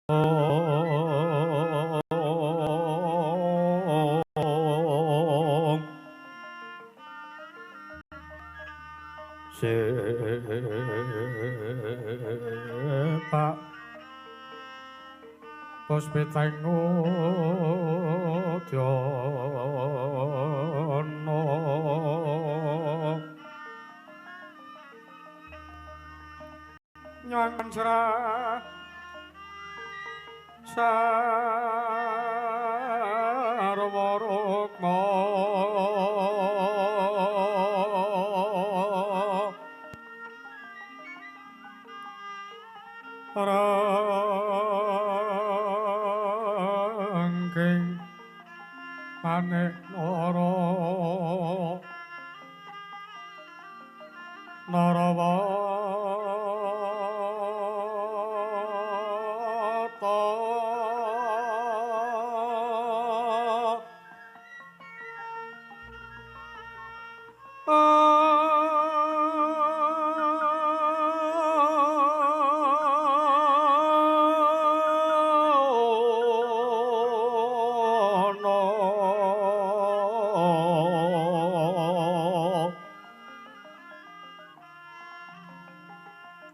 Sepak puspitaing udyana nyang srah sarwa rukma rangking manik nara narawata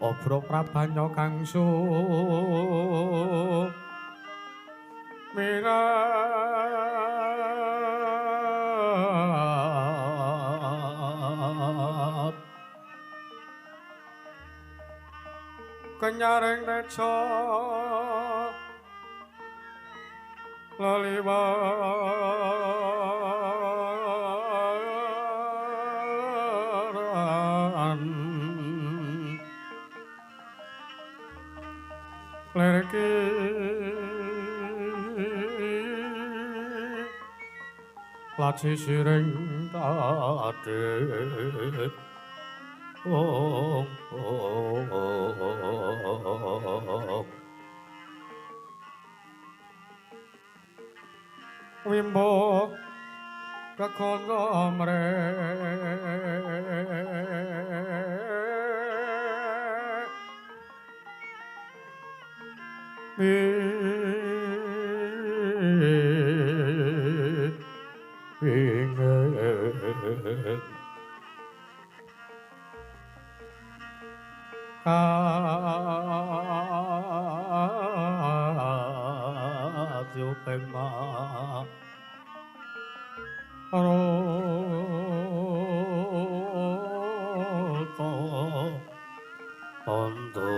Obro prabanya kang sumirat kenyaring reca leliwaran lerki laci siring tadit ong ong wimbo kekono mre inget kadyuping maruta andha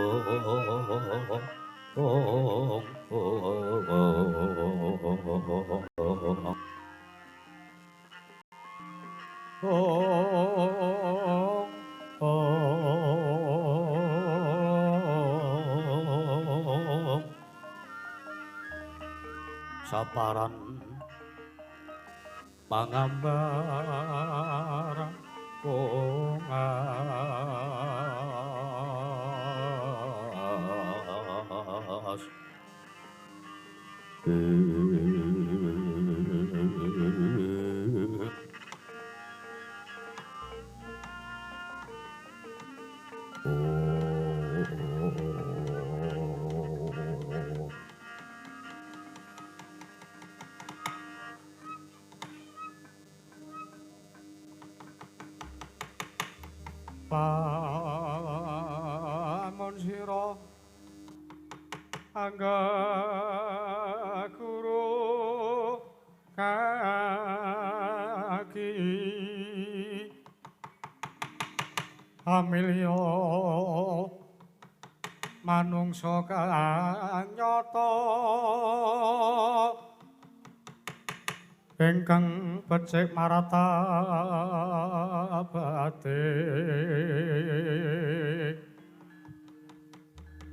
ong ong ong saparan pangambar kongas Pamun sira angga guru kaki amilya manungsa kang nyata ingkang becik marata bate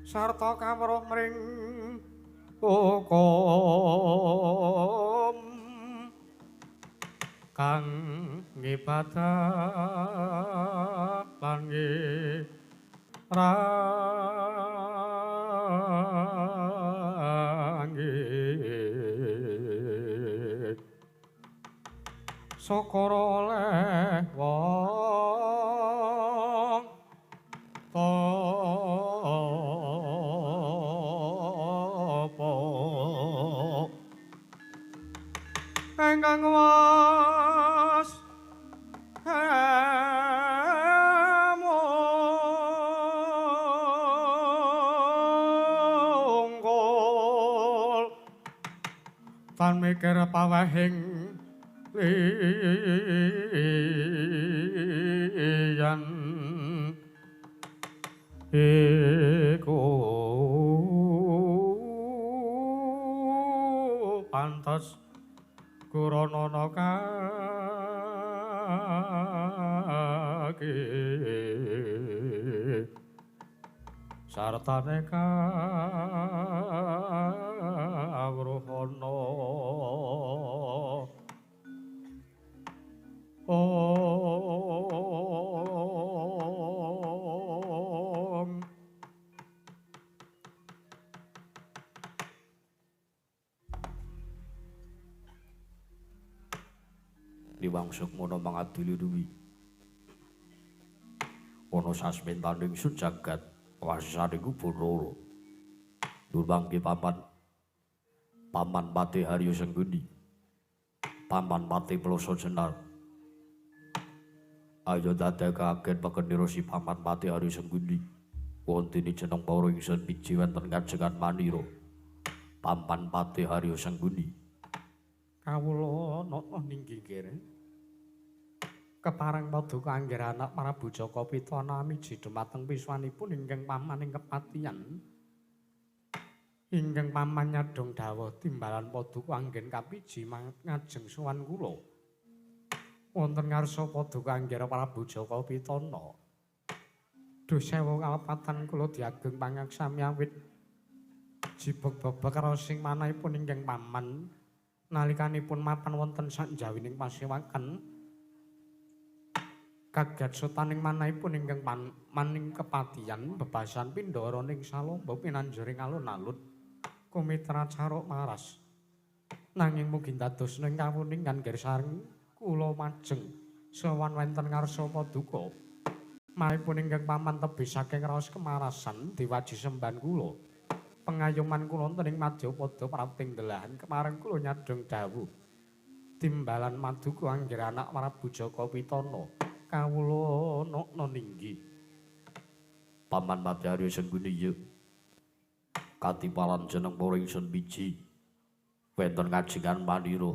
sarta kawruh mring hukum kang ngibadah lan ngrangi syukur oleh wong topo. Ingkang was mongkol tan mikir pawehing liyan iku pantes kuranana kaki sartane kawruhana. Om. Liwang Sukmana mangadili duwi ana sasmentaning sun jagat wasane Bathara. Durmangke paman Patih Harya Sengguni, paman Patih Ploso Jenar. Ayo dadekaken pekenira si paman Patih Harya Sengguni. Wontene jeneng para ingsun biji wonten kajengan manira. Paman Patih Harya Sengguni. Kawula nata ninggi kere. Kepareng paduka anggir anak Prabu Jaka Pitana miji dumateng piswanipun ingkang paman ing kepatihan. Ingkang paman nyadhong dawuh timbalan paduka anggen kapiji ngajeng sowan kula. Wonten ngarsa paduka anggir Prabu Jaka Pitana. Duh sewu kalepatan kula diageng pangaksami awit jibeg bebek sing manahipun ingkang paman nalikanipun mapan wonten sakjawining pasewakan. Kaget sutaning manahipun ingkang maning kepatihan bebasan pindara ning salomba pinanjuring alun-alun kumitra caruk maras. Nanging mugi dados ning kawuningan nggih sareng kula majeng sowan wonten ngarsa paduka. Manahipun ingkang paman tebih saking raos kemarasan diwaji sembahan kula. Pengayoman kula wonten ing madyapada prapting delahan kemareng kula nyadhong dawuh timbalan maduka anggir anak Prabu Jaka Pitana. Kawula nokna ninggi. Paman Patih Harya Sengguni ya. Katipalan jeneng para ingsun biji wonten ngajengan manira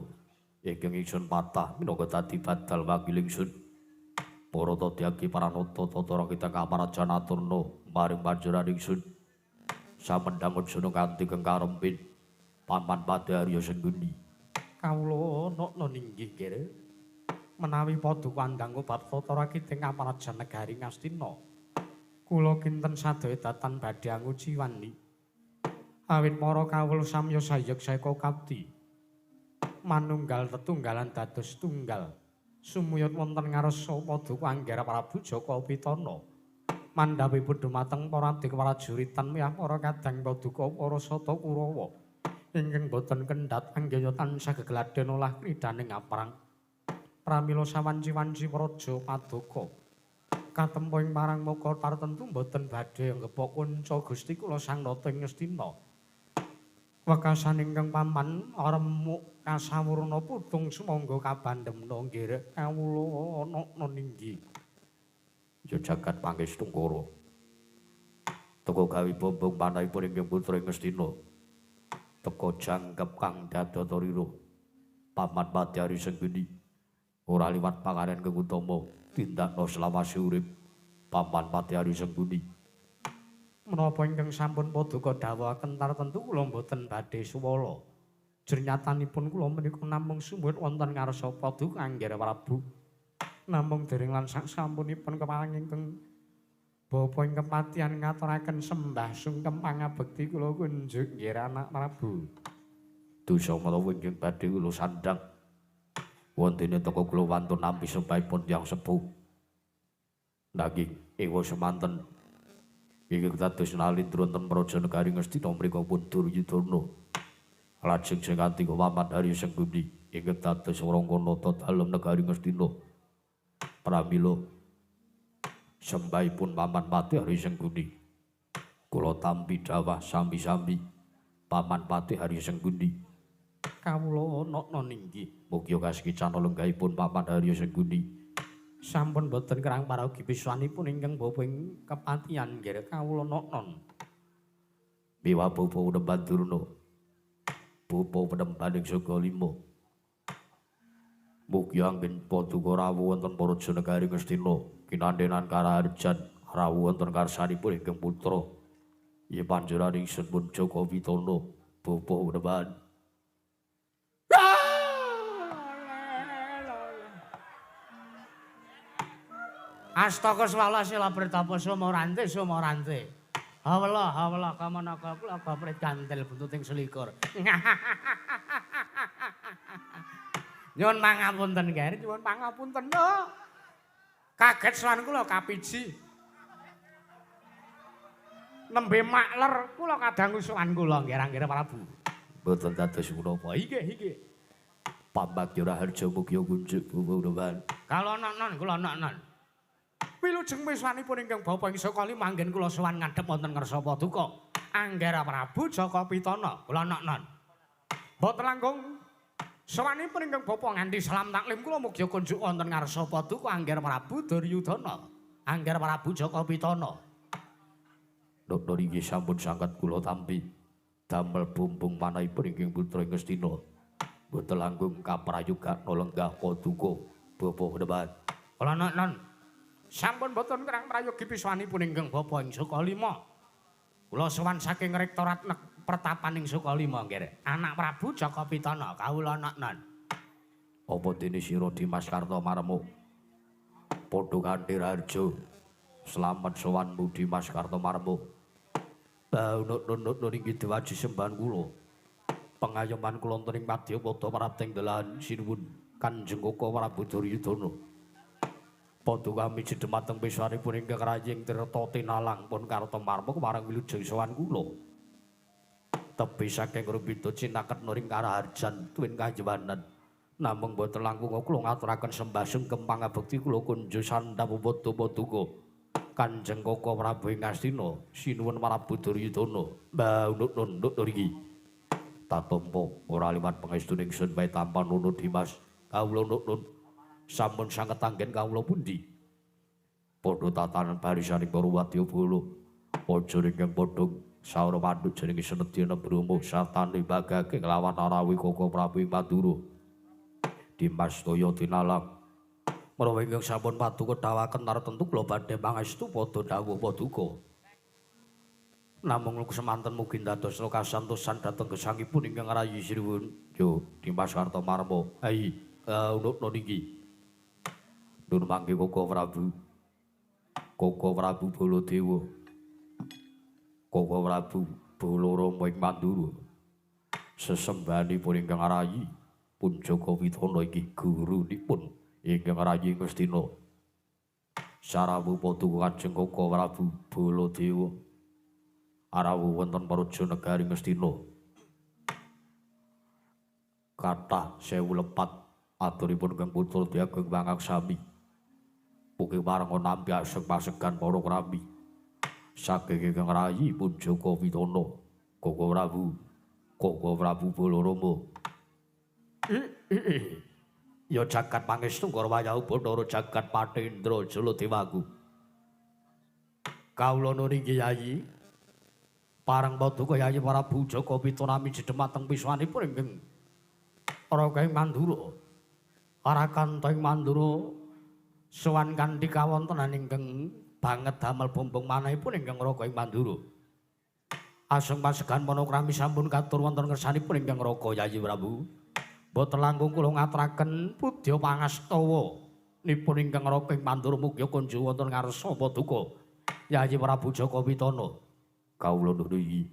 ingkang ingsun patah minangka dadi badal wakil ingsun. Para tadyaki paranata tata kita kamarajan aturna maring panjenengan ingsun. Samendhang ujana kanthi kengkarempit Paman Patih Harya Sengguni. Kawula nokna ninggi kere. Menawi paduka andangku bab tata rakiting kamarajan negari Ngastina, kula kinten sadaya datan badhe anguciwani. Awit para kawula samya sayek saeka kapti manunggal tetunggalan dados tunggal sumuyut wonten ngarsa paduka anggara Prabu Jaka Pitana. Mandhapipun dumateng para adik prajuritan miyah para kadang paduka para sata Kurawa ingkang boten kendhat anggaya tansah gegladen olah kridaning aprang. Pramila sawanci-wanci praja paduka katempo ing parang muka tartentu boten badhe nggepok kunca Gusti kula Sang Nata ing Ngastina. Wekasan ingkang paman remuk kasawurna putung sumangga kabandhemna nggih kawula nokna ninggi. Ya jagat pangestungkara. Teka gawe bombong panahipun ingkang putra ing Ngastina. Teka jangkep kang dadatarira. Paman Patih Harya Sengguni ora liwat pangaren kang utama tindakna selawase urip Paman Patih Harya Sengguni. Menapa ingkang sampun paduka dawuhaken tartentu kula mboten badhe suwala. Jernyatanipun kula menika namung sumuwut wonten ngarsa paduka anggir Prabu. Namung dereng lan sasampunipun kepareng ingkang bapa ing kepatihan ngaturaken sembah sungkem pangabekti kula kunjuk nggih anak Prabu. Dosa menawa ingkang badhe kula sandhang wontene teka kula wantun nampi sembahipun tiyang sepuh. Nanging ewa semanten ingkang dados nalindra wonten praja negari Ngastina mriku pun Duryudana. Lajeng sing kanthi Paman Harya Sengguni ingkang dados Rangkanata dalem negari Ngastina. Pramila sembahipun Paman Patih Harya Sengguni kula tampi dawah sambi-sambi Paman Patih Harya Sengguni. Kawula nokno inggih. Mugi kasekicana lenggahipun Paman Harya Sengkuni. Sampun boten kerang paraogi piswanipun ingkang bapa ing kepatihan nggih kawula noknon. Miwah bapa Unemban Durna. Bapa Penemban ing Saka Lima. Mugi anggen paduka rawuh wonten Praja Negari Ngastina kinandenan karaharjan rawuh wonten karsanipun ingkang putra. Yen panjenengan ingsun pun Jaka Pitana bapa Unemban. Astaka swala sila pritapa sumorante sumorante. Hawela hawela kamanaka kula gaprit gantel buntuting selikur. Nyuwun pangapunten Ger, nyuwun pangapunten. Kaget sowan kula kapiji. Nembe makler kula kadangu sowan kula nggih Anggara Prabu. Mboten dados menapa. Inggih inggih. Pambagya Raharja mugi kunjuk bapa. Kala nonon kula nonon. Wilujeng miswanipun ingkang bapa ing Saka manggen kula sowan ngadhep wonten ngarsa paduka. Anggara Prabu Jaka Pitana kula nonon. Mboten langkung sowanipun ingkang bapa nganti salam taklim kula mugi kunjuk wonten ngarsa paduka Anggara Prabu Duryudana. Anggara Prabu Jaka Pitana. Dokter inggih sampun sanget kula tampi. Damel bumbung manahipun ingkang putra ing Ngastina. Mboten langkung kaprayogana lenggah paduka bapa Penemban. Kula nonon. Sampun boten kerang prayogi piswanipun ingkang bapa ing Sukalima. Kula sowan saking rektorat pertapan ing Sukalima nggih. Anak Prabu Jaka Pitana kawula nonon. Apa dene sira Dimas Kartomarmo? Padha kanthi Raharja. Slamet sowanmu Dimas Kartomarmo. Baunut-nut inggih dewaji sembahan kula. Pengayoman kula wonten ing madyapada prapting dalan sinuwun Kanjeng Koko Prabu Duryudana. Padha kami jedhemateng peswanipun ingkang raying tirta tinalang pun Kartomarma kemarang wilujeng sowan kula. Tebih saking rumpita cinaket nuring karaharjan tuwin kajewanan. Namung boten langkung kula ngaturaken sembah sungkem pangabekti kula kunjuk sandhap padha paduka. Kanjeng Koko Prabu ing Ngastina sinuwun Prabu Duryudana. Mbah unut-unut niki. Tatampa ora liwat pangestu ingsun bae tampa nono Dimas. Kawula nunut sampun sanget anggen kawula pundi. Padha tatanan barisaning para wadyabala. Aja ingkang padha saura pandhu jenenge Senedyana Brahma sartane bagake nglawan Arawi Koko Prabu ing Mandura. Dimas toya tinalang. Menawa ingkang sampun paduka dawaken tartemtu kula badhe pangestu padha dawuh paduka. Namung semanten mugi dados kasantosan dhateng gesangipun ingkang rayi sinuwun. Yo Dimas Kartomarmo. Hai, unukna niki. Nun mangke Koko Prabu. Koko Prabu Baladewa. Koko Prabu Balarama ing Mandura. Sesembahanipun ingkang rayi pun Jaka Pitana inggih gurunipun ingkang rayi Ngastina. Sarawuh paduka Kanjeng Koko Prabu Baladewa. Arawuh wonten Praja Negari Ngastina. Kathah sewu lepat aturipun ingkang putra Diageng Pangaksami. Mugi marang nampi aseng pasegan para krami. Saking ingkang rayi pun Jaka Pitana, Koko Prabu, Koko Prabu Balarama. Ya jagat pangestu Wayahu Bathara jagat Patendra Jaladewaku. Kawula niki Yayi. Pareng paduka Yayi Prabu Jaka Pitana midhedhemateng piswanipun ingkang Raga ing Mandura. Arakanta ing Mandura sowan kanthi kawontenan ingkang banget damel bumbung manahipun ingkang Raga ing Mandura. Aseng pasegan panakrami sampun katur wonten ngersanipun ingkang Raga Yayi Prabu. Boten langkung kula ngaturaken pudya pangastawa nipun ingkang Raga ing Mandura mugi kunjuk wonten ngarsa paduka Yayi Prabu Jaka Pitana. Kawula nuwun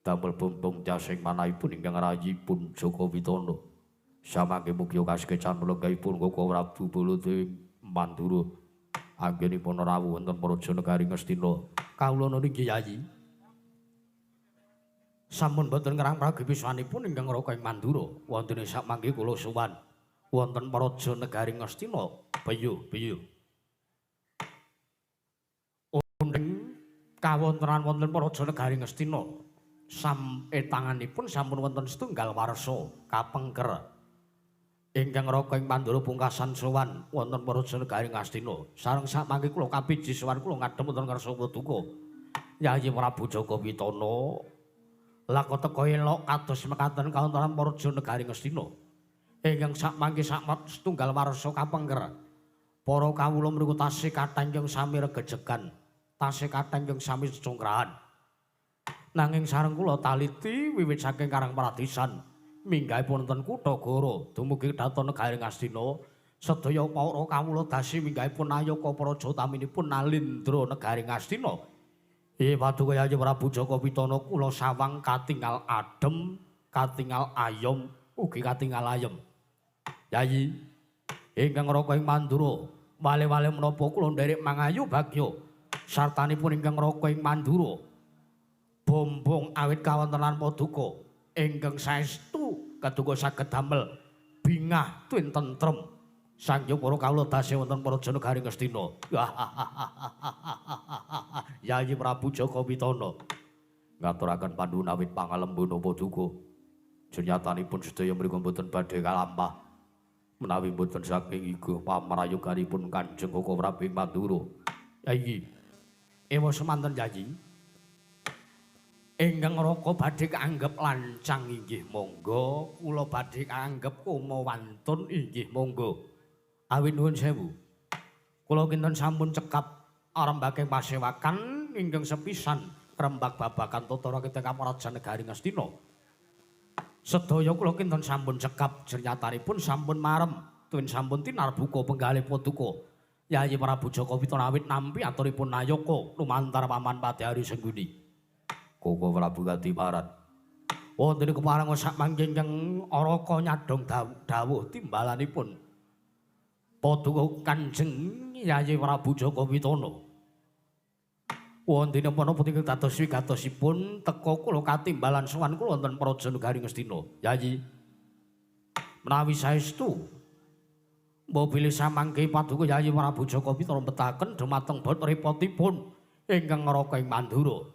damel bumbung jasing manahipun ingkang rayi pun Jaka Pitana. Samangke mugi kasekecan lenggahipun Koko Prabu Baladewa Mandura. Anggenipun rawuh wonten Praja Negari Ngastina. Kawula niki Yayi. Sampun boten ngerang pragi piswanipun ingkang Raga ing Mandura. Wonten samangke kula sowan wonten Praja Negari Ngastina. Beyuh beyuh. Undeng kawontenan wonten Praja Negari Ngastina. Tanganipun sampun wonten setunggal warsa kapengker. Ingkang Raka ing Mandura pungkasan sowan wonten Praja Negari Ngastina. Sareng samangke kula kapiji sowan kula ngadhem wonten ngarsa paduka. Yayi Prabu Jaka Pitana laka teka elok kados mekaten kawontenan Praja Negari Ngastina. Ingkang samangke sakmet setunggal warsa kapengker. Para kawula mriku tasih kathah ingkang sami regejegan, tasih kathah ingkang sami congkrahan. Nanging sareng kula taliti wiwit saking Karang Pradisan minggahipun wonten kutha Goro dumugi dhaton negari Ngastina sedaya para kawula dasi minggahipun nayaka praja utaminipun Nalindra negari Ngastina. Ih paduka Yayi Prabu Jaka Pitana kula sawang katingal adem, katingal ayom, ugi katingal ayem. Yayi ingkang Raka ing Mandura wale-wale menapa kula nderek mangayu bagya sartanipun ingkang Raka ing Mandura bombong awit kawontenan paduka ingkang saestu kaduka saged damel bingah tuwin tentrem sangya para kawula dase wonten Praja Negari Ngastina. Yayi Prabu Jaka Pitana ngaturaken panuwun awit pangalembana paduka. Jenyatanipun sedaya mriku mboten badhe kalampah menawi mboten saking iga pamrayoganipun Kanjeng Koko Prabu ing Mandura. Yayi ewa semanten Yayi. Ingkang Raka badhe kaanggep lancang inggih monggo, kula badhe kaanggep koma wantun inggih monggo. Awit nuwun sewu. Kula kinten sampun cekap arembaking pasewakan ingkang sepisan rembag babagan tata rakyat Praja Negari Ngastina. Sedaya kula kinten sampun cekap jernyatanipun sampun marem tuwin sampun tinarbuka penggalih paduka. Yayi Prabu Jaka Pitana awit nampi aturipun nayaka lumantar paman Padhari Sengguni. Koko Prabu Kadiparan wonten kepareng sak mangke ingkang Araka nyadhong dawuh timbalanipun paduka Kanjeng Yayi Prabu Jaka Pitana. Wonten menapa ingkang dados wigatosipun teka kula katimbalan sowan kula wonten Praja Negari Ngastina. Yayi menawi saestu mbok bilih samangke paduka Yayi Prabu Jaka Pitana mbetaken dumateng bot repotipun ingkang Raka ing Mandura.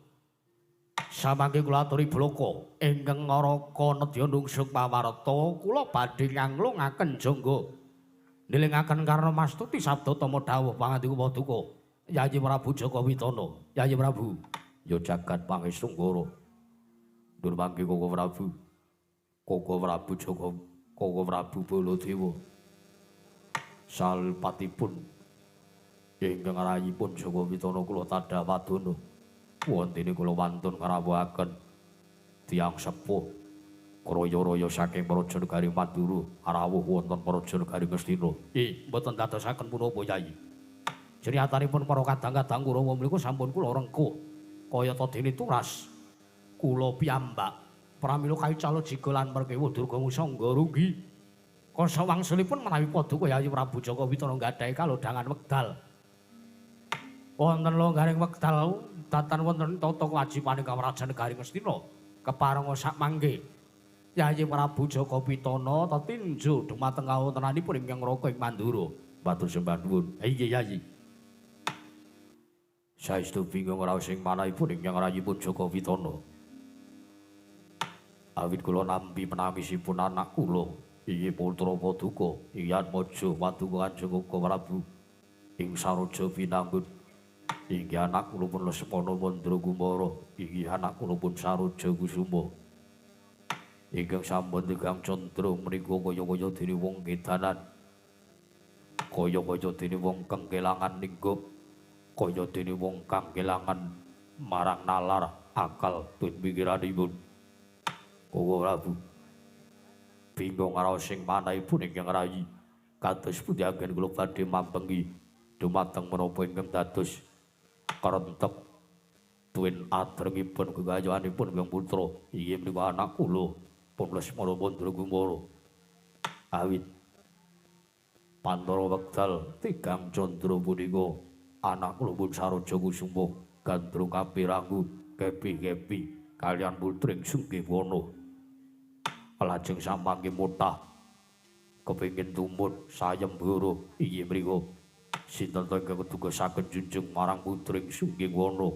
Samangke kula aturi blaka ingkang Raka nedya nungsuk pawarta kula badhe nganglungaken jangga nilingaken karna mastuti sabda tama dawuh pangandika paduka Yayi Prabu Jaka Pitana. Yayi Prabu ya jagat pangestu ngara ndur mangke Koko Prabu, Koko Prabu Jaka, Koko Prabu Baladewa salpatipun ingkang rayipun Jaka Pitana kula tadha padana. Wontene kula wantun ngrawuhaken tiyang sepuh kraya-raya saking Praja Negari Mandura rawuh wonten Praja Negari Ngastina. Ih, mboten dadosaken punapa Yayi. Jeriatanipun para kadang-kadang Kurawa mriku sampun kula rengkuh kayata dene turas kula piyambak. Pramila kaicala jiga lan merkewa Durga Musangga rugi. Kasa wangsulipun menawi paduka Yayi Prabu Jaka Pitana nggadahi kalodhangan wekdal. Wonten longgaring wekdal datan wonten tata kewajiban ing Praja Negari Ngastina kepareng sak mangke Yayi Prabu Jaka Pitana tetinju dumateng kawontenanipun ingkang Raka ing Mandura. Matur sembah nuwun. Inggih Yayi. Saestu bingung raos ing manahipun ingkang rayipun Jaka Pitana. Awit kula nampi penangisipun anak kula inggih putra paduka Iyatmaja paduka Kanjeng Koko Prabu ing Saroja Binangun. Inggih anak kula pun Lesmana Mandra Kumara, inggih anak kula pun Saroja Kusuma. Ingkang sampun tigang candra menika kaya-kaya dene wong kedanan. Kaya-kaya dene wong kang kelangan ninggop, kaya dene wong kang kelangan marang nalar akal tuwin pikiranipun. Koko Prabu bingung raos sing manahipun ingkang rayi kados pundi anggen kula badhe mambengi dumateng menapa ingkang dados karentep tuwin adrengipun gegayuhanipun ingkang putra inggih menika anak kula pun Lesmana Mandra Kumara. Awit pantara wekdal tigang candra punika anak kula pun Saroja Kusuma gandrung kapiranggu kepi-kepi kaliyan putring Sunggiwana. Lajeng samangke motah kepengin tumut sayembara inggih mriku sinten ta ingkang keduga saged junjung marang putring Sunggiwana.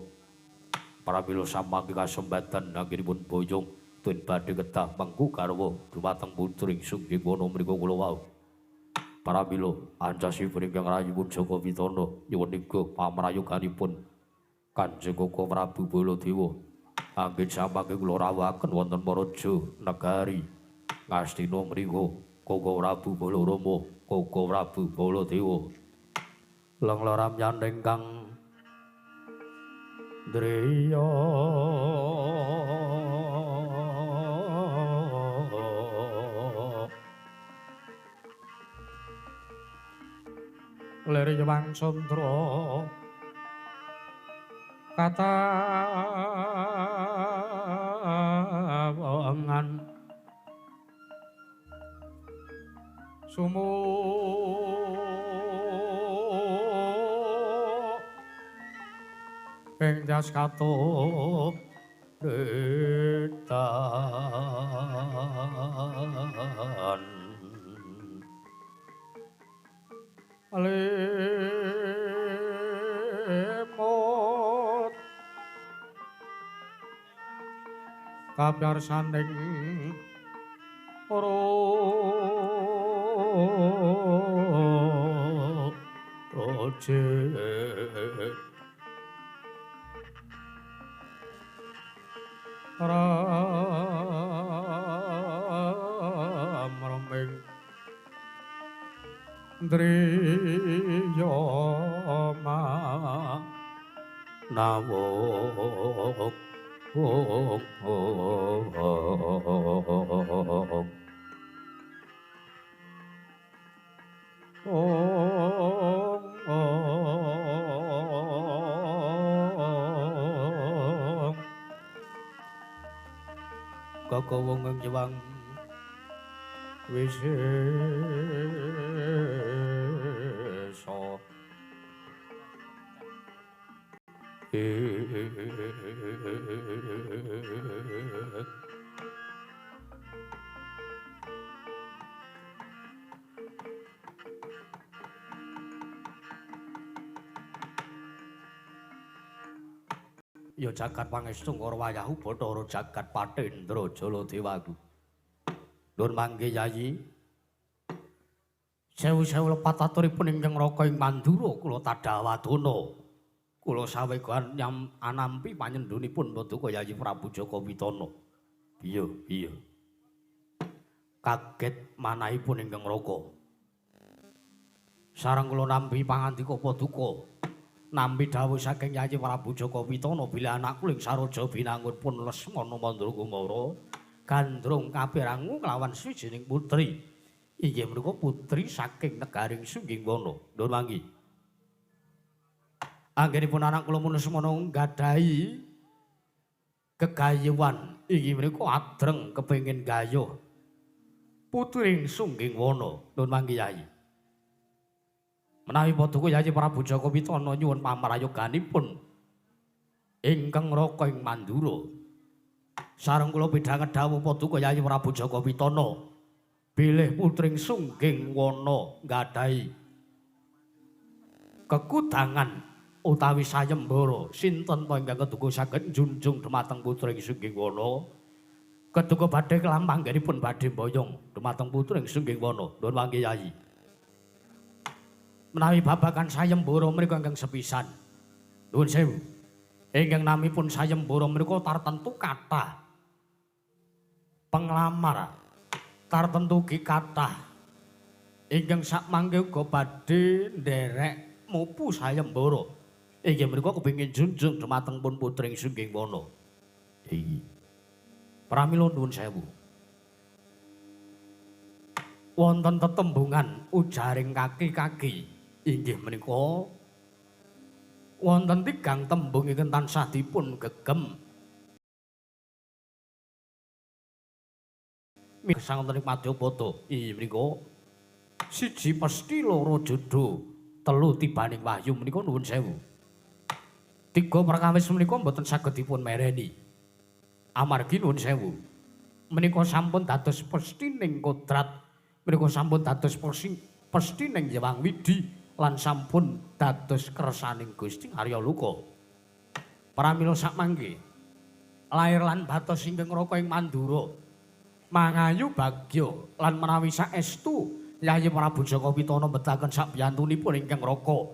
Pramila samangke kasembatan anggenipun boyong tun badhe kedah mengku garwa dumateng putri Sungging Wana mriku kula wau. Pramila ancasipun ingkang rayipun Jaka Pitana nyuwun niga pamrayoganipun Kanjeng Koko Prabu Baladewa anggen samangke kula rawuhaken wonten Maraja Negari Ngastina mriku Koko Prabu Balarama, Koko Prabu Baladewa. Lengloram ingkang driya lir Yewang Candra katawangan sumu ing jas katup retan lemot kapyarsaning roje ramreming driya manawung Koko wong ing Jewang wisesa Ya jagat pangestu karo wayahu Bathara jagat Patendra Jaladewaku. Nuwun mangke Yayi. Sewu-sewu lepat aturipun ingkang Raka ing Mandura kula tadhawadana. Kula sawegan nyam anampi panyendhunipun paduka Yayi Prabu Jaka Pitana. Iya, iya. Kaget manahipun ingkang Raka. Sareng kula nampi pangandika paduka. Nampi dawuh saking Yayi Prabu Jaka Pitana bilih anakku ing Saroja Binangun pun Lesmana Mandrakumara gandrung kapirangu kelawan swijining putri. Inggih menika putri saking negaring Sungging Wana. Nuwun manggi. Anggenipun anak kula pun Lesmana nggadahi gegayuhan inggih menika adreng kepengin gayuh putri Sungging Wana. Nuwun manggi Yayi. Menawi paduka Yayi Prabu Jaka Pitana nyuwun pamrayoganipun ingkang Raka ing Mandura. Sareng kula pidhanget dawuh paduka Yayi Prabu Jaka Pitana bilih putring Sungging Wana nggadahi kekudangan utawi sayembara sinten ta ingkang keduga saged njunjung dumateng putring Sungging Wana. Keduga badhe kelampanggenipun badhe mboyong dumateng putring Sungging Wana. Nuwun mangke Yayi. Menawi babagan sayembara menika ingkang sepisan. Nuwun sewu. Ingkang namipun sayembara menika tartentu kathah penglamar, tartentu ugi kathah ingkang sakmangke uga badhe nderek mupu sayembara. Inggih menika kepengin junjung dumateng pun putring Sungging Wana. Iki. Pramila nuwun sewu. Wonten tetembungan ujaring kaki-kaki. Inggih menika wonten tigang tembung ingkang tansah dipun gegem. Gesang wonten ing madyapada. Inggih menika siji pesthi, loro jodo, telu tibaning wahyu menika nuwun sewu. Tiga perkawis menika mboten saged dipun mereni. Amargi nuwun sewu. Menika sampun dados pesthi ning kodrat, menika sampun dados pesthi ning Hyang Widi. Lan sampun dados kersaning Gusti Arya Luka. Pramila sakmangke lair lan batos ingkang Raka ing Mandura mangayu bagya lan menawi saestu Yayi Prabu Jaka Pitana mbetaken sakbiyantunipun ingkang Raka.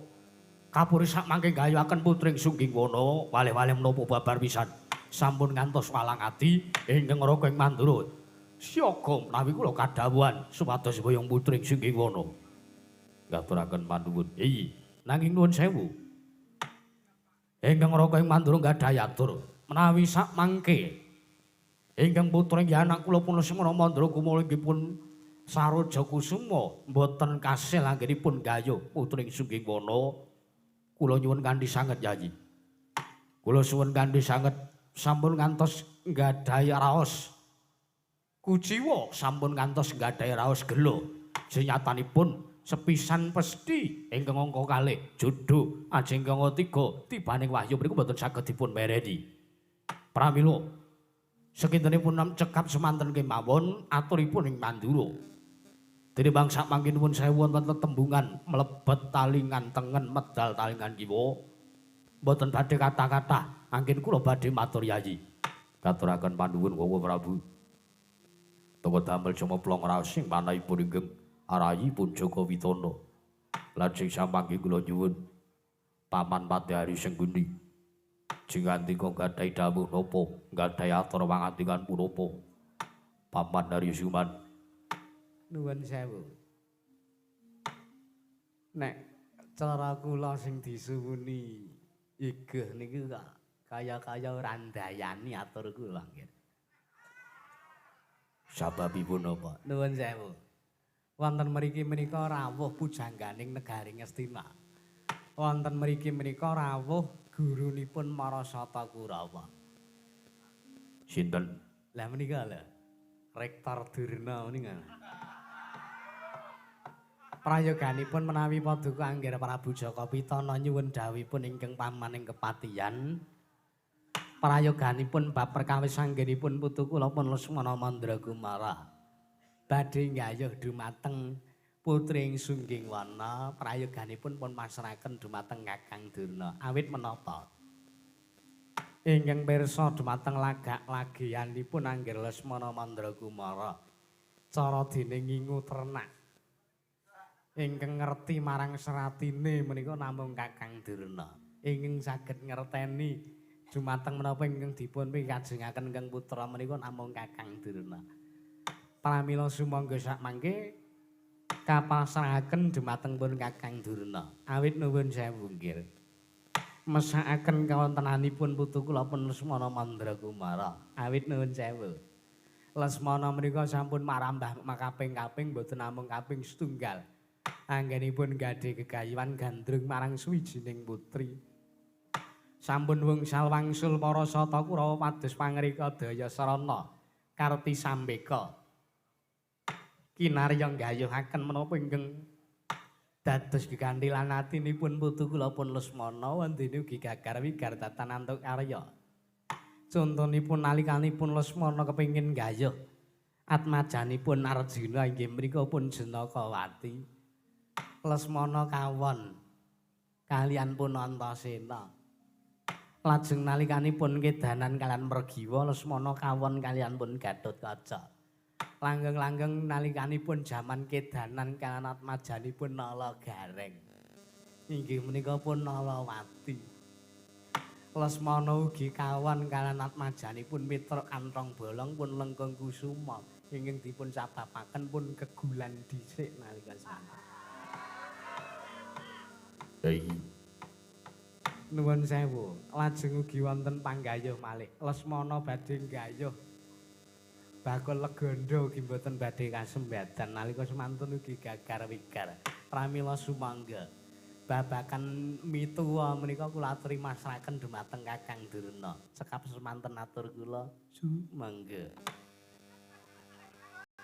Kapuri sakmangke gayuhaken putring Sungging Wana waleh-waleh menapa babar pisan sampun ngantos walang ati ingkang Raka ing Mandura. Siaga menawi kula kadhawuhan supados boyong putring Sungging Wana. Ngaturaken panuwun. Iyi, nanging nuwun sewu. Ingkang Raka ing Mandura gadhahi atur menawi sakmangke ingkang putra inggih anak kula pun Lesmana Mandra Kumala inggih pun Saroja Kusuma mboten kasil anggenipun gayuh putring Sungging Wana. Kula nyuwun kanthi sanget Yayi. Kula suwun kanthi sanget sampun ngantos nggadahi raos kuciwa, sampun ngantos nggadahi raos gela. Senyatanipun sepisan pesthi ingkang angka kalih jodho ajeng ingkang tiga tibaning wahyu mriku mboten saged dipun mereni. Pramila sakintenipun cekap semanten kemawon aturipun ing Mandura. Tinimbang sakmangke nuwun sewu wonten tetembungan mlebet talingan tengen medal talingan kiwa. Mboten badhe kathah-kathah anggen kula badhe matur Yayi. Katuraken panuwun Bapak Prabu. Toko damel cumeplong raos sing manahipun ingkang arahipun Jaka Pitana. Lajeng samangke kula nyuwun Paman Patihari Sengguni. Jingandika gadhahi dawuh napa, gadhahi atur pangandikan punapa? Paman Hari Suman. Nuwun sewu. Nek cara kula sing disuwuni igeh niku kok kaya-kaya ora ndayani atur kula nggih. Sababipun napa? Nuwun sewu. Wonten mriki menika rawuh pujangganing negari Ngastina. Wonten mriki menika rawuh gurunipun Marasata Kurawa. Sinten? Lah menika lho. Rektor Durna menika. Prayoganipun menawi paduka Angger Prabu Jaka Pitana nyuwun dawuhipun ingkang paman ing kepatihan. Prayoganipun bab perkawis anggenipun putu kula pun Lesmana Mandra Kumara. Badhe nggayuh dumateng putri ing Sungging Wana, prayoganipun pun masrahaken dumateng Kakang Durna. Awit menapa? Ingkang pirsa dumateng lagak lagianipun Angger Lesmana Mandra Kumara. Cara dene ngingu ternak. Ingkang ngerti marang seratine menika namung Kakang Durna. Ingkang saged ngerteni dumateng menapa ingkang dipun pikajengaken ingkang putra menika namung Kakang Durna. Pramila sumangga sakmangke kapasrahaken dumateng pun Kakang Durna. Awit nuwun sewu nggih. Mesakaken kawontenanipun putu kula pun Lesmana Mandra Kumara. Awit nuwun sewu. Lesmana menika sampun marambah makaping-kaping mboten namung kaping setunggal. Anggenipun gadhe gegayuhan gandrung marang suwijining putri. Sampun wungsal wangsul para sata Kurawa pados pangrika daya sarana Karti Sambeka. Kinarya nggayuhaken menapa ingkang dados gegantilan atinipun putu kula pun Lesmana wondene ugi gagar wigar datan antuk karya. Contonipun nalikanipun Lesmana kepengin nggayuh atmajanipun Arjuna inggih mriku pun Janakawati. Lesmana kawon kalian pun Antasena. Lajeng nalikanipun kedanan kalian Mergiwa Lesmana kawon kalian pun Gatotkaca. Langgeng-langgeng nalikanipun jaman kedanan kalian atmajanipun Nala Gareng. Inggih menika pun Nalawati. Lesmana ugi kawon kalian atmajanipun Mitra Kanthong Bolong pun Lengkung Kusuma ingkang dipun sababaken pun kegulan dhisik nalika semanten. Nuwun sewu, lajeng ugi wonten panggayuh malih. Lesmana badhe nggayuh bakul legondo ugi mboten badhe kasembadan nalika semanten ugi gagar wigar. Pramila sumangga babakan mituwa menika kula aturi masrahaken dumateng Kakang Durna. Cekap semanten atur kula sumangga.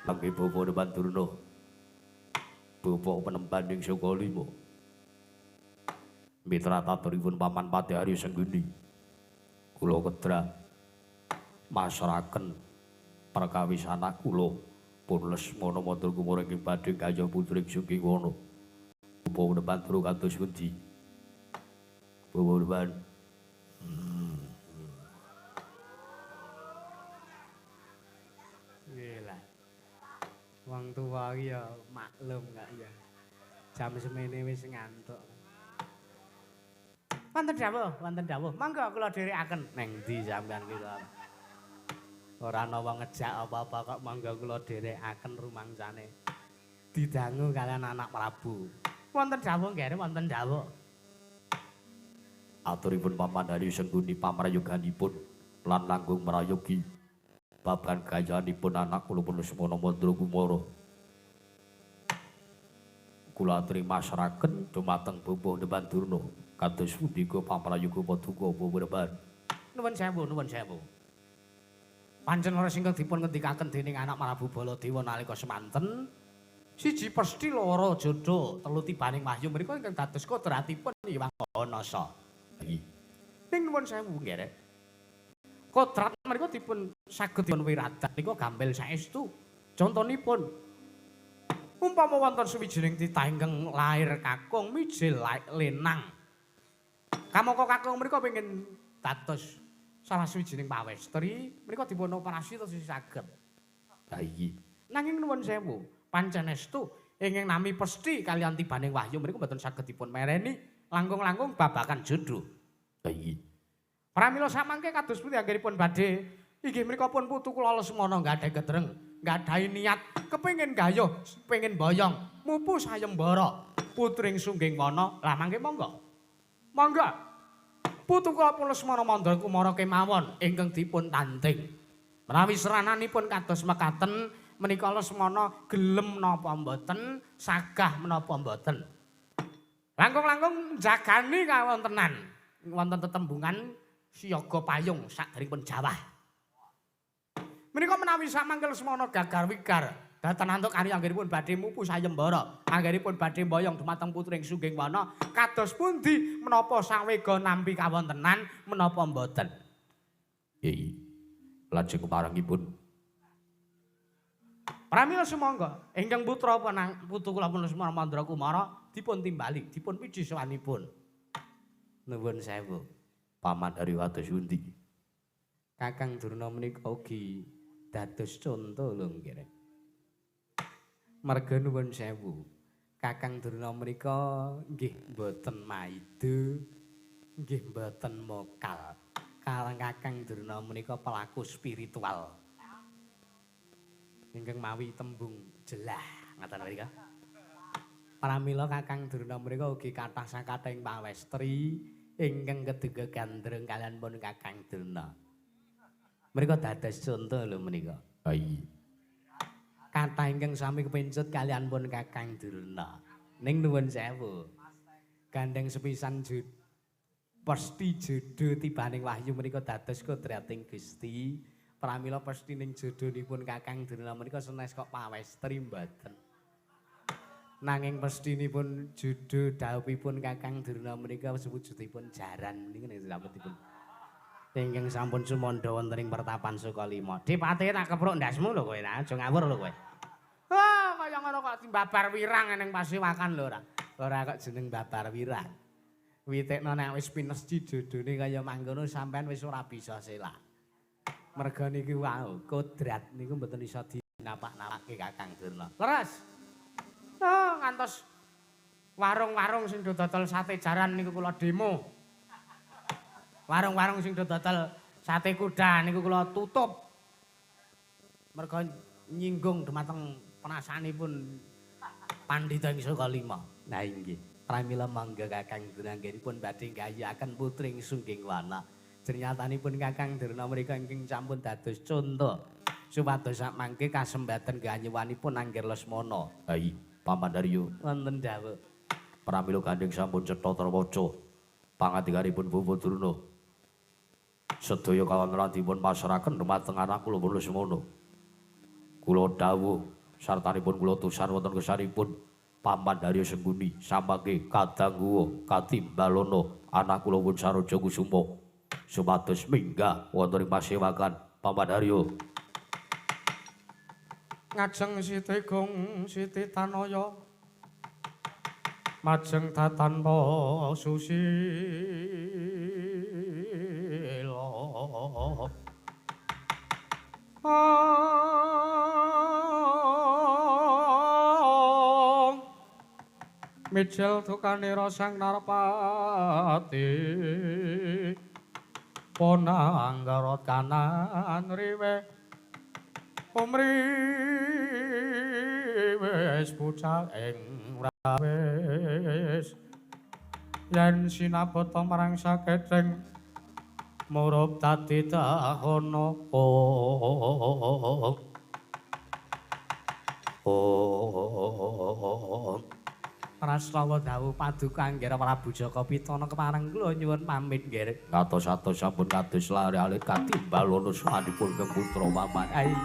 Mangke bapa depan Durna. Bapa penemban ing Saka Lima. Mitra taturipun Paman Patihari Sengguni. Kula kedra masrahaken perkawis anak kula pun Lesmana Mandra Kumara ingkang badhe gayuh putri Sungging Wana. Bapa penemban turu kados pundi? Bapa penemban. Nggih lah. Wong tuwa iki ya maklum kak ya. Jam semene wis ngantuk. Wonten dawuh, wonten dawuh. Monggo kula dherekaken. Neng ndi sampean ki to? Ora ana wong ngejak apa-apa kok monggo kula dherekaken rumangsane. Didangu kalian anak Prabu. Wonten dawuh nggih, wonten dawuh. Aturipun Paman Haryo Sengkuni pamrayoganipun lan langkung mrayogi babagan gayanipun anak kula pun Lesmana Mandra Kumara. Kula aturi masraken dumateng Bapak Depan Durna kados pundi pamrayoga paduka Bapak Depan. Nuwun sewu, nuwun sewu. Pancen leres ingkang dipun ngendikaken dening anak Prabu Baladewa nalika semanten siji pesthi loro jodho telu tibaning wahyu menika ingkang dados kodratipun Hyang Maha. Ning nuwun sewu nggih rek. Kodrat menika dipun saged dipun wiradat nika gampil saestu. Contonipun umpama wonten suwijining titah ingkang lair kakung mijil lenang. Kamangka kakung menika pengin dados salah suwijining pawestri, menika dipun operasi terus saged. Ha iki. Nanging nuwun sewu, pancen estu ingkang nami pesthi kaliyan tibaning wahyu menika mboten saged dipun mereni langkung-langkung babagan jodho. Ha iki. Pramila samangke kados pundi anggenipun badhe inggih menika pun putu kula Lesmana nggadahi kedreng, nggadahi niat kepengin gayuh, pengin boyong, mupu sayembara putring Sungging Wana. Lah mangke monggo. Monggo. Putu kula pun Lesmana Mandra Kumara kemawon ingkang dipun tanding. Menawi serananipun kados mekaten menika Lesmana gelem napa mboten, sagah menapa mboten. Langkung-langkung jagani kawontenan wonten tetembungan siaga payung sakderengipun jawah. Menika menawi samangke Lesmana gagar wigar dhateng antuk karya anggenipun badhe mupu sayembara, anggenipun badhe mboyong dumateng putring Sungging Wana, kados pundi menapa sawega nampi kawontenan menapa mboten? Nggih. Lajeng parangipun pramila sumangga ingkang putra putu kula pun Lesmana Mandra Kumara dipun timbali, dipun piji sowanipun. Nuwun sewu. Paman Haryo kados pundi? Kakang Durna menika ugi dados conto lho nggih. Marga nuwun sewu. Kakang Durna menika nggih mboten maido, nggih mboten mokal. Karang Kakang Durna menika pelaku spiritual. Ingkang mawi tembung jelah ngaten menika. Pramila Kakang Durna menika ugi kathah sakathahing pawestri ingkang keduga gandrung kaliyan pun Kakang Durna. Menika dados conto lho menika. Ha iya. Kathah ingkang sami kepencut kaliyan pun Kakang Durna. Ning nuwun sewu. Gandeng sepisan pesthi jodho tibaning wahyu menika dados kodrating Gusti. Pramila pesthi ning jodhonipun Kakang Durna menika senes kok pawestri mboten. Nanging pesthinipun jodho dhawuhipun Kakang Durna menika sewujudipun jaran menika nek dipun ingkang sampun sumandha wonten ing pertapan Sukalima. Dipate tak kepruk ndasmu lho kowe, aja ngawur lho kowe. Wah, kaya ngono kok babar wirang ning pasewakan lho ora. Ora kok jeneng babar wirang. Witekno nek wis pinesji jodhone kaya mangkono sampean wis ora bisa selak. Merga niki wau kodrat niku mboten iso dinapak-napake Kakang Durna. Leres. Oh, ngantos warung-warung sing do dodol sate jaran niku kula demo. Warung-warung sing do dodol sate kuda niku kula tutup. Merga nyinggung dumateng penasanipun pandhita ing Sukalima. Nah inggih, pramila mangga Kakang Durna anggenipun badhe nggayuhaken putring Sungging Wana. Jernyatanipun Kakang Durna menika ingkang sampun dados conto supados sakmangke kasembaten ganyuwanipun Angger Lesmana. Ha iya. Paman Haryo wonten dawuh. Pramila gandeng sampun cetha trawaca pangandikanipun Bapak Durna. Sedaya kawontenan dipun pasrahaken dumateng anak kula pun Lesmana. Kula dawuh sartanipun kula tusan wonten kesanipun Paman Haryo Sengkuni samangke kadangguwa katimbalana anak kula pun Saroja Kusuma supados minggah wonten ing pasewakan Paman Haryo. Ngajeng Siti Gung Siti Tanaya majeng tatanpa susila. Mijil dukanira Sang Narpati ponanggarot kanan riwe umri wis bucal ing rawis yen sinabata marang saketheng murup dadi dahana. Prastawa dawuh paduka Anggara Prabu Jaka Pitana kepareng kula nyuwun pamit nggih. Ngatos-atos sampun kados lare alit katimbal ana swanipun putra paman. Ayo.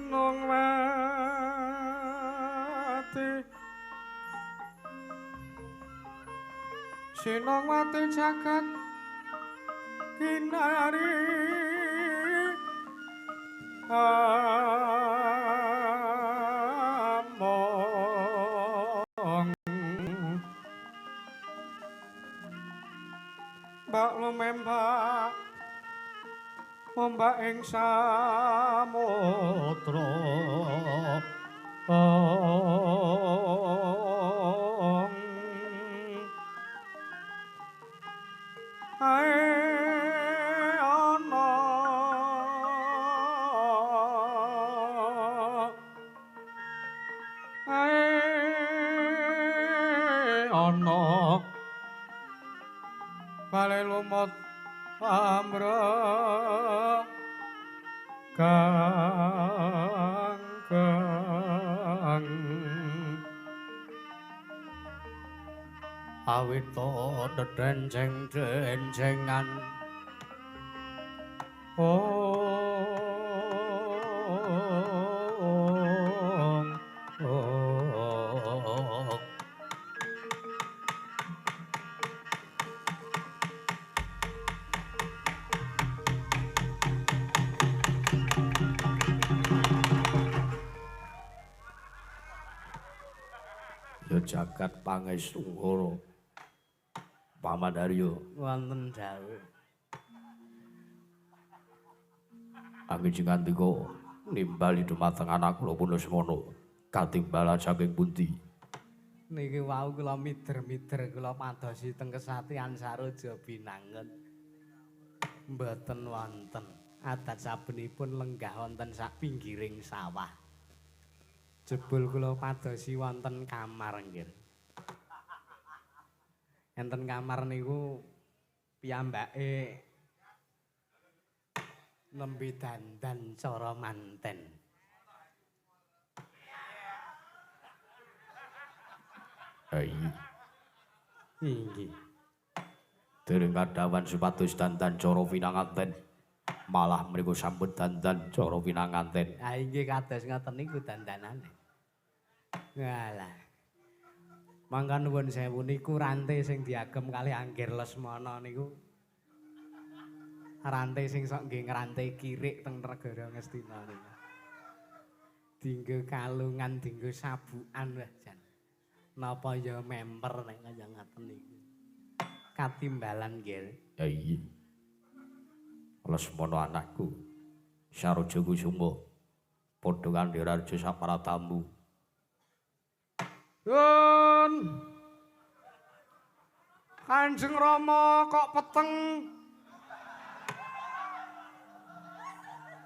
Sinongwati Sinongwati jagat kinari among mbak lumembak ombak ing samudra ae ana ae ana bale lumut amra kang kang awita dedenceng-dencengan ong ong. Ya jagat pangestungkara Paman Haryo wonten dawuh. Angin sing ngandika nimbali dumateng anak kula pun Lesmana katimbalan saking pundi? Niki wau kula mider-mider kula padosi teng Kesatian Saroja Binangun. Mboten wonten. Adat sabenipun lenggah wonten sak pinggiring sawah. Jebul kula padosi wonten kamar nggih. Enten kamar niku piyambake nembe dandan cara manten. Hai. Inggih. Dereng kadhawan supados dandan cara pinanganten. Malah mriku sampun dandan cara pinanganten. Ha inggih kados ngoten niku dandanane. Walah. Mangka nuwun sewu niku rante sing diagem kalih Anggir Lesmana niku. Rante sing sok nggih ngrante kirik teng negara Ngastina niku. Dinggo kalungan, dinggo sabukan wah jan. Napa ya memper nek kaya ngaten niku. Katimbalan nggih. Ya iya. Lesmana anakku Saroja Kusuma padha kandhira raja sapratamu. Yun. Kanjeng Rama kok peteng.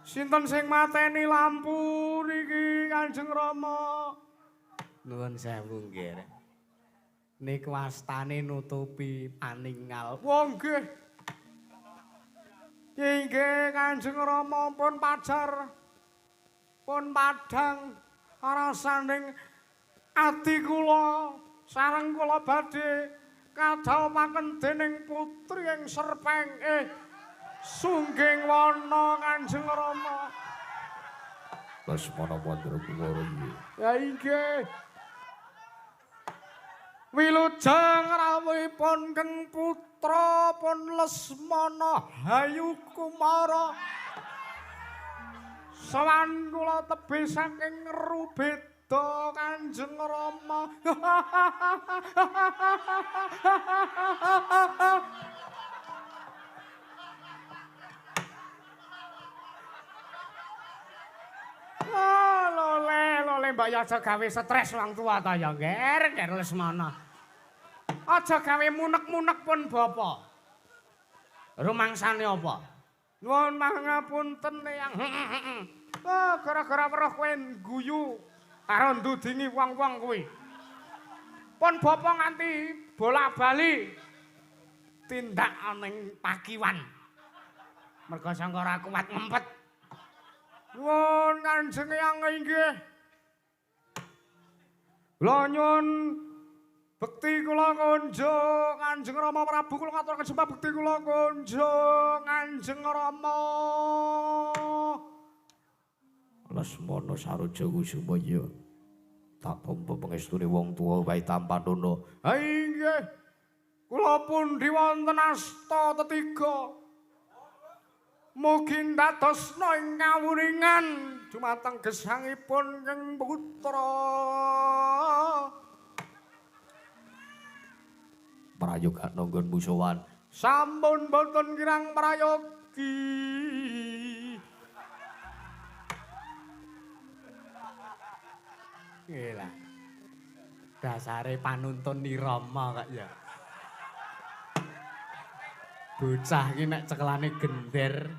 Sinten sing mateni lampu niki Kanjeng Rama? Nuwun sewu nggih. Niku astane nutupi paningal. Wah nggih. Inggih Kanjeng Rama pun pajar. Pun padhang rasane ati kula sareng kula badhe kadhawuhaken dening putri ing Serpeng Sungging wana Kanjeng Rama. Lesmana Mandra Kumara iki. Ya inggih. Wilujeng rawuhipun Keng Putra pun Lesmana Hayu Kumara. Sowan kula tebih saking Rubeda Kanjeng Rama. Oh, lole, lole mbak ya aja gawe stres wong tua ta ya, Nger, Nger Lesmana. Aja gawe munek-munek pun bapa. Rumangsane apa? Nuwun pangapunten Eyang. Oh, gara-gara weruh kowe guyu karo ndudingi wong-wong kuwi. Pun bapa nganti bola-bali tindak ning pakiwan. Merga sangka ora kuat ngempet. Nuwun Kanjeng Eyang inggih. Kula nyuwun bekti kula kunjung Kanjeng Rama Prabu kula ngaturaken sembah bekti kula kunjung Kanjeng Rama. Lesmana Saroja Kusuma ya. Tak tampa pangestune wong tuwa wae tampanono. Ha inggih. Kula pundi wonten asta tetiga. Mugi ndadosna ing kawuningan dumateng gesangipun ing putra. Prayoga nanggon musuhan. Sampun boten kirang prayogi. Nggih lah. Dasare panuntun nirama kok ya. Bocah iki nek cekelane gender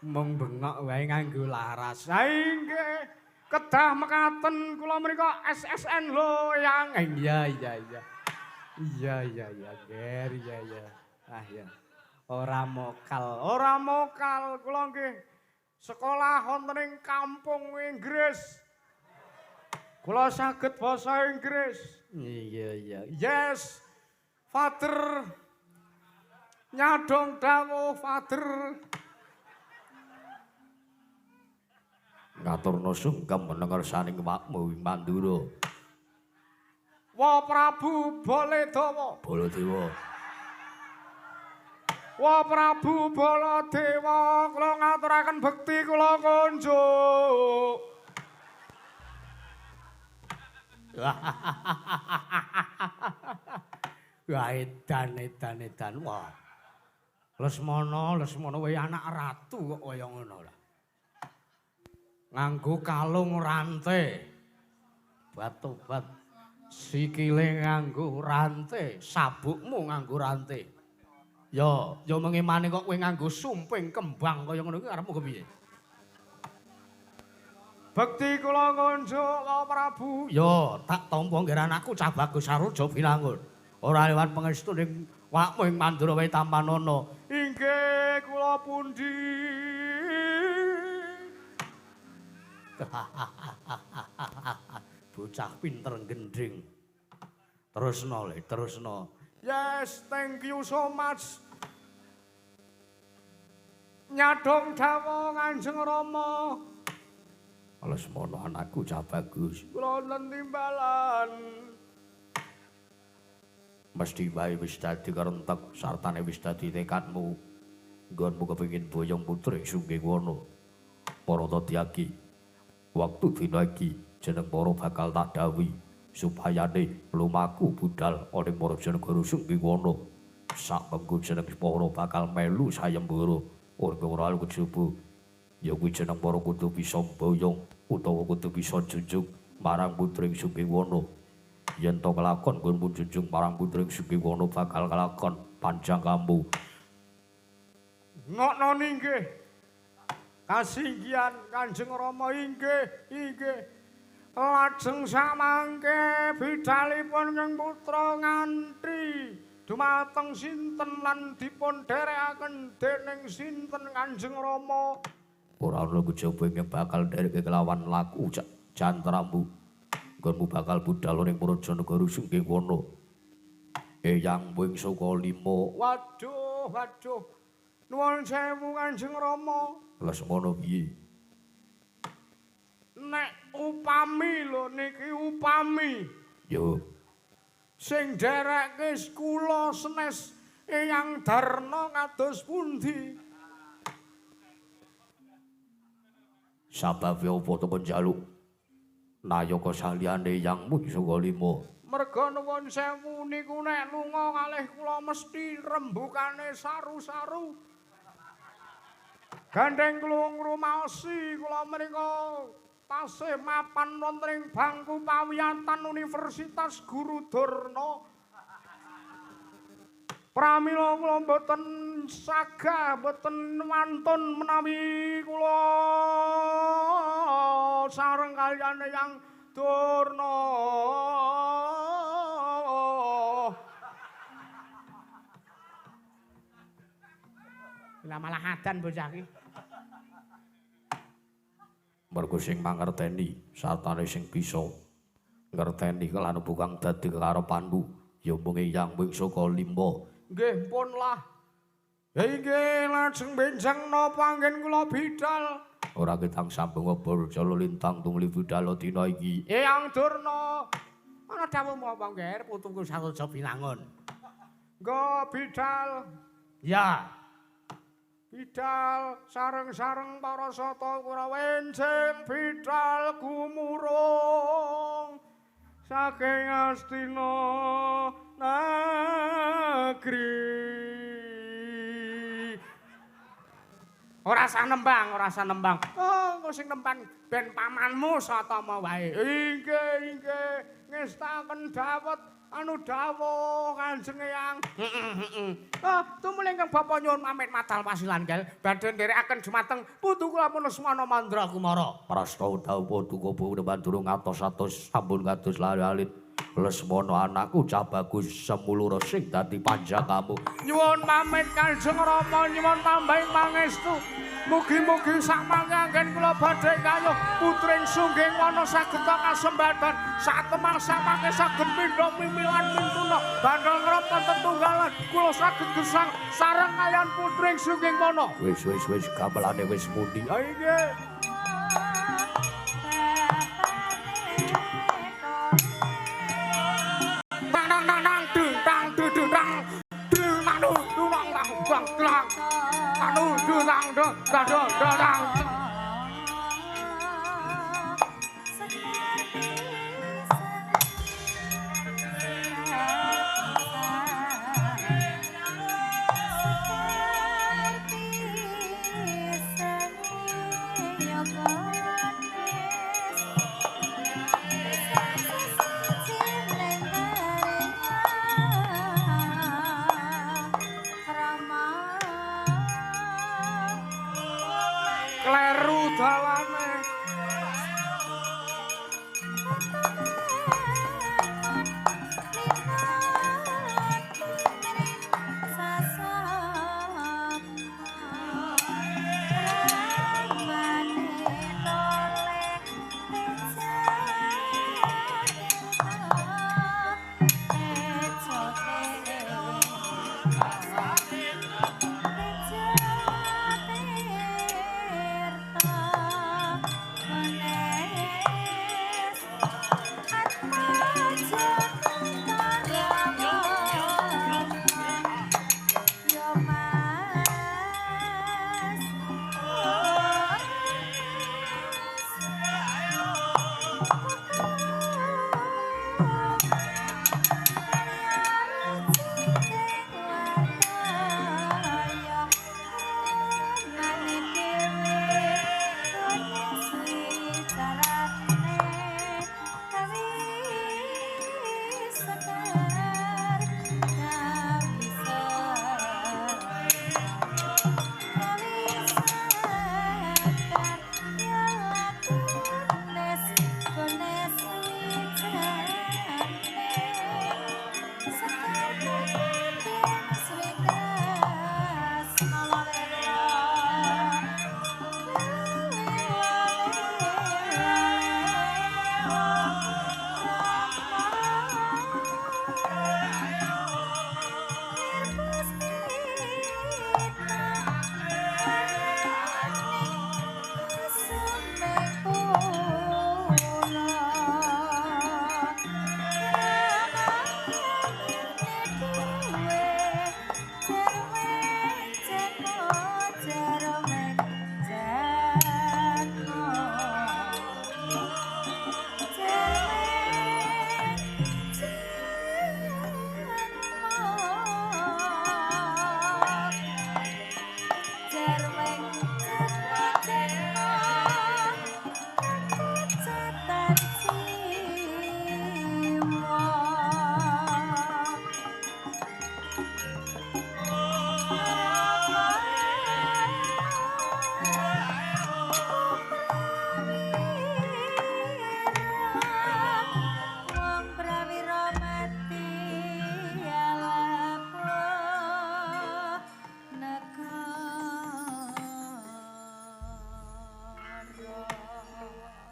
mung bengok wae nganggo laras. Ha inggih, kedah mekaten kula mriku SSN lho yang. Iya iya iya. Iya iya iya, Ger, iya iya. Ah ya. Ora mokal, ora mokal kula nggih. Sekolah wonten ing kampung Inggris. Kula saged basa Inggris. Iya iya. Yes. Father nyadong dawuh Father. Ngaturna sungkem menengersaning wakmu ing Mandura. Wa Prabu Baladewa. Baladewa. Wa Prabu Baladewa, kula ngaturaken bekti kula kunjuk. Wah edan edan edan. Wah. Lesmana, Lesmana wae anak ratu kok kaya ngono lah. Nganggo kalung rante. Batobat sikile nganggo rante, sabukmu nganggo rante. Ya, ya mengemane kok kowe nganggo sumping kembang kaya ngono kuwi arepmu kepiye? Bekti kula ngunjuk Wa Prabu. Ya, tak tampa nggih anakku cah bagus Saroja Binangun. Ora lewat pangestu ning wakmu ing Mandura wae tampanono. Inggih kula pundi. Bocah pinter gending. Terusno le, terusno. Yes, thank you so much. Nyadong dawuh Kanjeng Rama. Lesmana anakku cah bagus. Kula wonten timbalan. Mesti wae wis dadi kerentek sartane wis dadi tekadmu. Nggonmu kepengin boyong putri Sunggiwana. Para tadyaki, waktu dina iki jeneng para bakal tak dawuhi supayane lumaku budal ana ing Marajanegara Sunggiwana. Sak mengko jeneng para bakal melu sayembara ora kejaba. Ya kuwi jeneng para kudu bisa boyong utawa kudu bisa junjung marang putri Sunggiwana. Yen to kelakon nggonmu junjung marang putri Sunggiwana bakal kelakon panjang kambu. Ngokno inggih. Kasinggihan Kanjeng Rama inggih, inggih. Lajeng samangke bidalipun ing putra ngantri dumateng sinten lan dipun dherekaken dening sinten Kanjeng Rama. Ora ana kejaba ing bakal ndereke kelawan laku jantramu. Nggonmu bakal budal ning Marajanegara Sunggiwana. Eyang wing saka lima. Waduh, waduh. Nuwun sewu Kanjeng Rama. Lesmana piye? Nek upami lho niki upami. Yo. Sing nderekke kula senes Eyang Darna kados pundi? Sababe apa to njaluk nayaka saliyane Eyang Mung saka lima? Merga nuwun sewu niku nek lunga kalih kula mesti rembukane saru-saru. Gandeng kula ngrumaosi kula menika tasih mapan wonten ing bangku pawiyatan Universitas Guru Dorna. Pramila kula mboten sagah, mboten wantun menawi kula sareng kaliyan Eyang Durna. Lah malah adan bocah iki. Mergo sing mangerteni sartane sing bisa ngerteni kelan kang dadi kekarepanmu ya mung Eyang wing saka lima. Nggih pun lah. Inggih lajeng benjang napa anggen kula bidal? Ora ketang sambung obor jala lintang tumuli bidal dina iki. Eyang Durna, ana dawuhmu apa ngger putuku Saroja Binangun? Nggo bidal. Ya. Bidal sareng-sareng para sata Kurawa enjing bidal gumurung saking Astina negeri. Ora usah nembang, ora usah nembang. Oh, engko sing nembang ben pamanmu Satama wae. Inggih, inggih, ngestaken dawet anu dawuh Kanjeng Eyang. Heeh, heeh. Tumuli ingkang bapa nyuwun pamit madal pasilan gel badhe nderekaken dumateng putu kula Lesmana Mandra Kumara. Prasta dawuh paduka Bapak durung atos-atos sampun kados lali alit. Lesmana anakku cah bagus semulura sing dadi panjakamu. Nyuwun pamit Kanjeng Rama, nyuwun tambahing pangestu. Mugi-mugi sakmangke anggen kula badhe kayuh putring sungging wana saged kasembatan satemah samangke saged mindha mimilan mintuna bandel ngrapa tetunggalan kula saged gesang sareng kaliyan putring sungging wana. Wis wis wis gamelane wis muni. Ha inggih. Tang tang tang tang dung tang dung dung tang dung tang dung dung tang tang tang tang anu dung tang dung tang dung tang. Kleru dalane.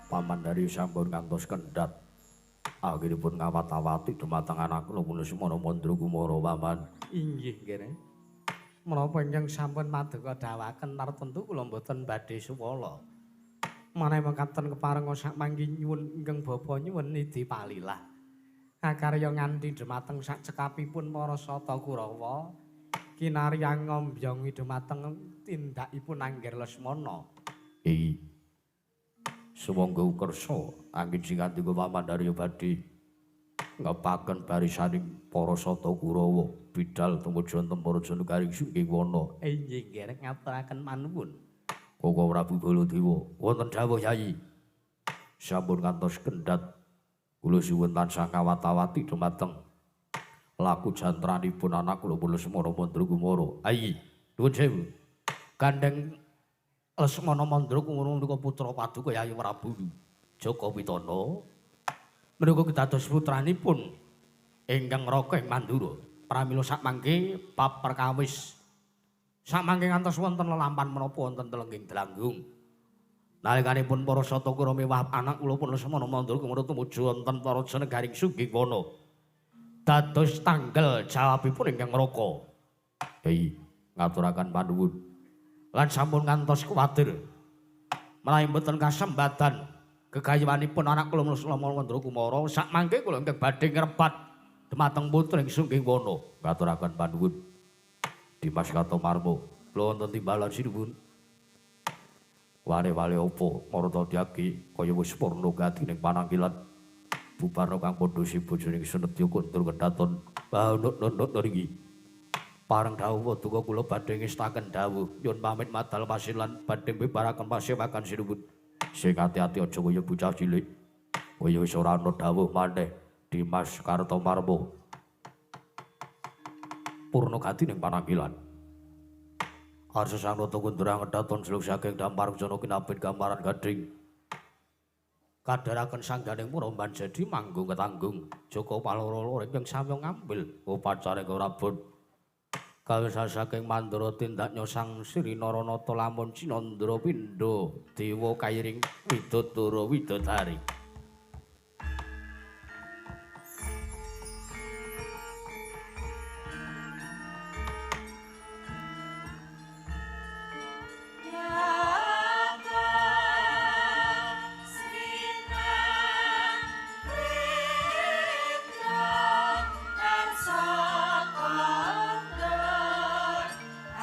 Paman dari sampun ngantos kendhat. Akhiripun ngawat-awati dumateng anak kula Lesmana Mandra Kumara paman. Inggih kene. Menapa ingkang sampun maduka dawaken tartentu kula mboten badhe suwala. Menawi mekaten keparenga sak mangki nyuwun ingkang bapa nyuwun nidhi palilah. Kakarya nganti dhumateng sak cekapipun para Sata Kurawa kinarya ngombyongi dhumateng tindakipun Angger Lesmana. Iki sumangga kersa angin sing andika pamandarya badhe ngepaken barisaning para Sata Kurawa bidal tumuju wonten para Garing Sunggiwana. Inggih ngerek ngaturaken manuwun. Koko Prabu Baladewa wonten dawuh Yayi. Sampun ngantos kendhat kula suwun tansah kawat-awati dumateng laku jantranipun anak kula Lesmana Mandra Kumara. Ayi, nuwun sewu. Gandeng Lesmana Mandra Kumara menika putra paduka Yayi Prabu Jaka Pitana. Menika kedados putranipun ingkang raka ing Mandura. Pramila sakmangke bab perkawis sakmangke ngantos wonten lelampan menapa wonten telengging Dlanggung. Nalikanipun para Sata Kurawa mewah anak kula pun Lesmana Mandra Kumara tumuju wonten Paraja Negaring Sunggiwana. Dados tanggal jawabipun ingkang raka. Hei, ngaturaken panuwun. Lan sampun ngantos kuwatir menawi mboten kasembadan gegayuhanipun anak kula Lesmana Mandra Kumara sakmangke kula ingkang badhe ngrebat dumateng putra ing Sunggiwana. Ngaturaken panuwun. Dimas Kartomarmo, kula wonten timbalan sinuwun. Wale-wale opo marata tyagi kaya wis purna gati ning panangkilan. Bubarna kang padha sibojone Senetya kundur kedaton. Baunuk-nunuk niki. Pareng dawuh paduka kula badhe ngestaken dawuh nyuwun pamit madal pasilan badhe mbibaraken pasewakan sinuwun. Sing ati-ati aja kaya bocah cilik. Kaya wis ora ana dawuh maneh Dimas Kartomarmo. Purna gati ning panangkilan. Arsa sang nata kundra ngedaton seluk saking dampar jana kinabet gambaran gading. Kadharaken sangganing puromban jadi manggung ketanggung. Jaka paloro ingkang samya ngambil upacare Rabun. Kawisa saking Mandura tindak nyosang Sri Naranata lamun Cinandra pindha dewa kairing widodara widodari.